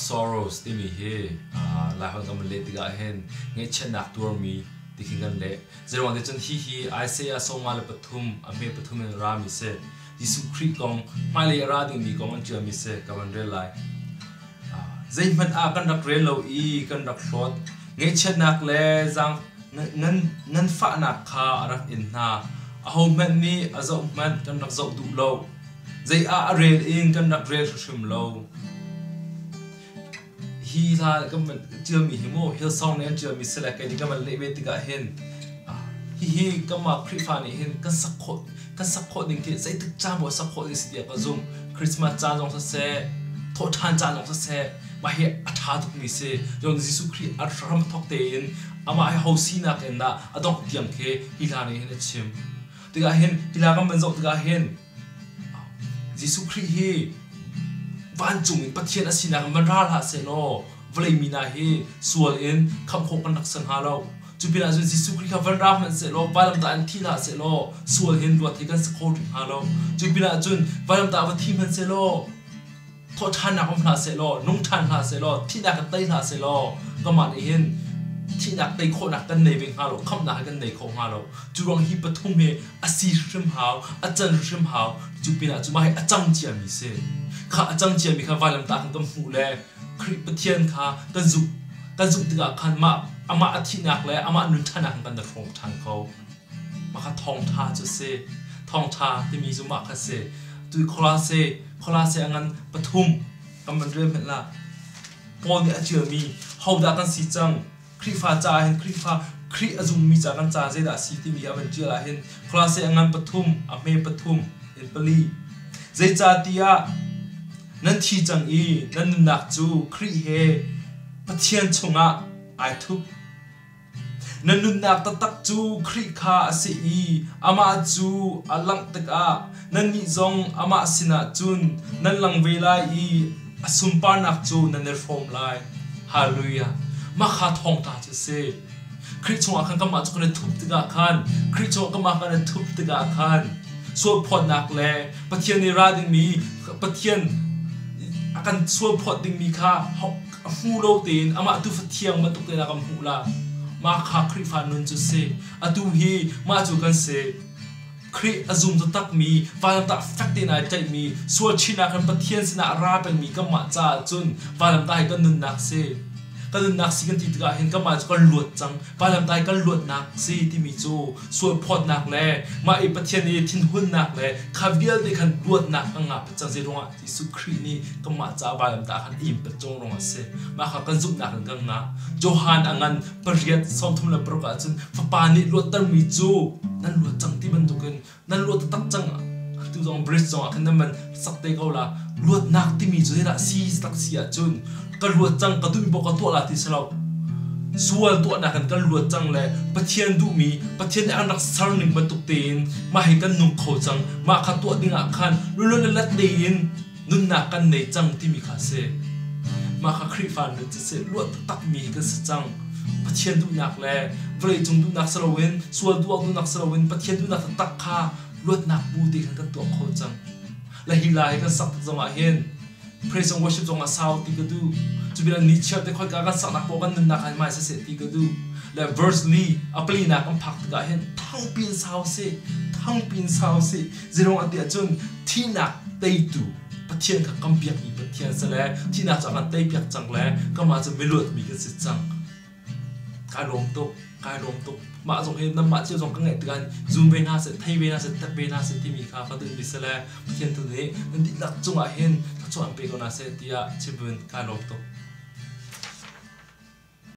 Sorrows timi hi Laiholh kan van leh tikah hin ngaihchiatnak tuarmi ti khin kan leh. Zeiruang ti cun hihi Isaiah 53 a hme pathum in a rami si. Jesuh Khrih kong hmailei a ra dingmi kong an ṭialmi si ka van rel lai. Zeihmanh ah kan rak rel lo i kan rak hlawt. Ngaihchiatnak le zaang nganfahnak kha a rak in hna. Ahohmanh nih a zoh hmanh kan rak zoh duh lo. Zei ah a rel in kan rak rel hrimhrim lo. Hi hla kan van ṭialmi hi mu Hillsong nih an ṭialmi si le kei nih kan van leh ve tikah hin hihi kanmah Khrihfa nih hin kan sak khawh ding khi zeitik caan poah sak khawh ding si tiah ka zumh. Christmas caan zong siseh, thawhṭhan caan zong siseh, mah hi a ṭha tukmi si. Cun Jesuh Khrih a hram thawk tein amah hi ho sinak in dah a dongh tiang khi hi hla nih hin a chim. Tikah hin hi hla kan van zoh tikah hin Jesuh Khrih hi vancung in Pathian a sinak in van ra hlah sehlaw vawlei mi hna hi sual in khamh khawh kan rak si hnga lo. Cu pinah cun Jesuh Khrih kha van ra hmanh sehlaw vailamtah in thi hlah sehlaw sual hin luat hi kan si kho rih hnga lo. Cu pinah cun vailamtah va thi hmanh sehlaw thawhṭhannak um hlah sehlaw, nung ṭhan hlah sehlaw, thihnak in tei hlah sehlaw kanmah nih hin thihnak tei khawhnak kan nei ve hnga lo, khamhnak hi kan nei kho hnga lo. Cu ruang hi pathum hi a si hrim hau, a can hrim hau. Cu pinah cu mah hi a cang ciami si. Kha a cang ciami kha vailamtah khan kan hmuh le Khrih Pathian kha kan zumh tikah khan mah amah a thihnak le amah nun ṭhannak kan i hrawm ṭhan kho. Mah kha thawngṭha cu a si. Thawngṭha timi cu mah kha si. Tu Kolase a ngan pathum kan van rel hmanh lah. Paul nih a ṭialmi hodah kan si cang? Khrihfa caah hin, Khrihfa, Khrih a zummi ca kan ca zeidah a si timi a van ṭial ah hin Kolase a ngan pathum, a hme pathum in pali. Zeicahtiah nan thi cang i nan nunnak cu Khrih he Pathian chungah ai thup. Na nunnak taktak cu Khrih kha a si i amah cu a langh tikah nannih zong amah sinah cun nan lang ve lai i a sunparnak cu nan i hrawm lai. Hallelujah! Mah kha thawngṭha cu a si. Khrih chungah khan kanmah cu kan i thup tikah khan, Khrih chungah kanmah kan i thup tikah khan sualphawtnak le Pathian nih ra dingmi, Pathian a kan sualphawt dingmi kha a hmu lo tein amah tufa thiang bantuk tein a kan hmuh la. Mah kha Khrihfa nun cu si. Atu hi mah cu kan si. Khrih a zum taktakmi, vailamtah fek tein ai tlaihmi, sual chin ah khan Pathian sinah a ra pengmi kanmah caah cun vailamtah hi kan nunnak si. Kan nunnak si kan ti tikah hin kanmah cu kan luat cang. Vailamtah hi kan luatnak si timi cu sualphawtnak le mah i Pathian i thinhunnak le kha vialte khan luatnak kan ngah pet cang. Zeiruangah Jesuh Khrih nih kanmah caah vailamtah khan a ing pet cung ruangah a si. Mah kha kan zumhnak in kan ngah. Johan a ngan 8:36 ahcun Fapa nih luattermi cu nan luat cang ti bantukin nan luat taktak cang. Tu zong bridge zong ah khan nan van sak te ko la. Luatnak timi cu zeidah si tak si ahcun ka luat cang, ka duhmi paoh ka tuah la ti si lo. Sual tuahnak in kan luat cang le Pathian duhmi, Pathian nih an rak ser ning bantuk tein mah hi kan nung kho cang. Mah kha tuah ding ah khan lulun le lat tein nunnak kan nei cang timi kha a si. Mah kha Khrihfa nun cu si. Luat taktakmi kan si cang. Pathian duhnak le vawleicung duhnak si loin, sual duh duhnak si loin Pathian duhnak taktak kha luatnak bu te khan kan tuah kho cang. Le hi la hi kan sak tik zongah hin praise and worship zongah sau ti ka duh. Cu pinah ni chiar te khoika kan saknak paoh kan nunnak han mai siseh ti ka duh. Le verse li a palinak kan phak tikah hin thangpi in sau si, thangpi in sau si. Zeiruang ah tiah cun thihnak teitu Pathian kha kan biakmi Pathian si le thihnak cu a kan teipiak cang le kanmah cu miluatmi kan si cang. Kai lawm tuk, kai lawm tuk. Mah zong hi nanmah cio zong ka ngaih tikah zum ve hna seh, thei ve hna seh, tep ve hna seh timi kha ka duhmi si le Pathian tu nih nan dihlak cungah hin thluachuah an pe ko hna seh tiah chim in kai lawm tuk.